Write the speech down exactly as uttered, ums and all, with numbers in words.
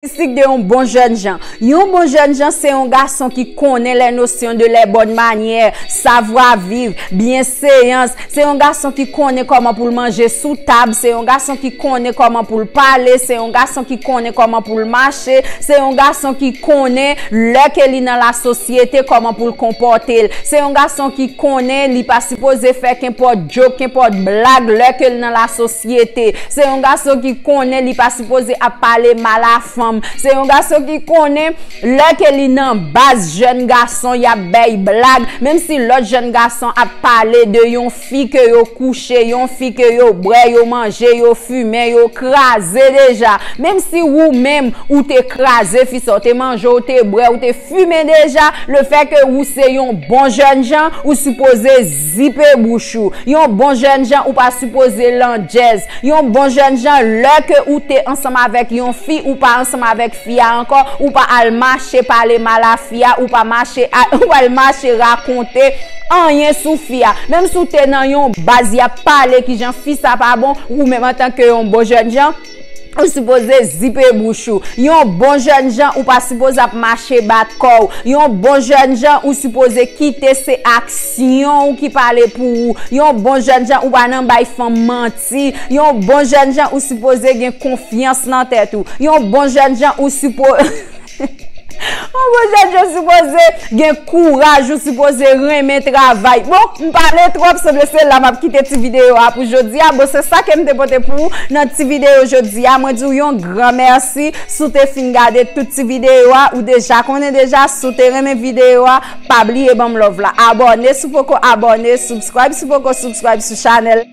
Karakteristik de yon bon jèn jan. Yon bon jèn jan se yon gason ki konnen les notions de les bonnes manières, savoir vivre, bienséance. Se yon gason ki konnen kòman pou l manje sou tab, se yon gason ki konnen kòman pou l pale, se yon gason ki konnen kòman pou l mache, se yon gason ki konnen lè ke li nan lasosyete kòman pou l konpòte l. Se yon gason ki konnen li pa sipoze fè kenpòt joke, kenpòt blag lè ke l nan lasosyete. Se yon gason ki konnen li pa sipoze ap pale mal a fanm. Se yon gason ki konnen lè ke li nan baz jèn gason, y ap bay blag. Menm si lòt jèn gason ap pale de yon fi ke yo kouche, yon fi ke yo bwè, yo manje, yo fimen, yo kraze deja. Menm si ou menm, ou te kraze fi sa, ou te manje, ou te bwè, ou te fimen deja, le fè ke ou se yon bon jèn jan, ou sipoze zipe bouch ou. Yon bon jèn jan, ou pa sipoze landjèz. Yon bon jèn jan, lè ke ou te ansanm avèk yon fi, ou pa ansanm avèk fi a ankò, ou pa al mache pale mal a fi a, ou pa mache, ou pa al mache rakonte anyen sou fi a. Menm si w te nan yon baz, y ap pale kijan fi sa pa bon, ou menm antanke yon bon jèn jan, ou sipoze zipe bouch ou. Yon bon jèn jan, ou pa sipoze ap mache bat kò w. Yon bon jèn jan, ou sipoze kite se aksyon w ki pale pou ou. Yon bon jèn jan, ou pa nan bay fanm manti. Yon bon jèn jan, ou sipoze gen konfyans nan tèt ou. Yon bon jèn jan, ou sipo... Yon bon jèn jan, ou sipoze gen kouraj, ou sipoze renmen travay. Bon, m pale twòp, sanble se la m ap kite ti videyo a pou jodi a. Bon, se sa ke m te pote pou ou nan ti videyo jodi a. Mwen di w yon gran mèsi si w te fin gade tout ti videyo a. Ou deja konnen deja, si w te renmen videyo a, pa bliye ban m love la. Abòne si w poko abòne, subscribe si w poko subscribe sou chanèl.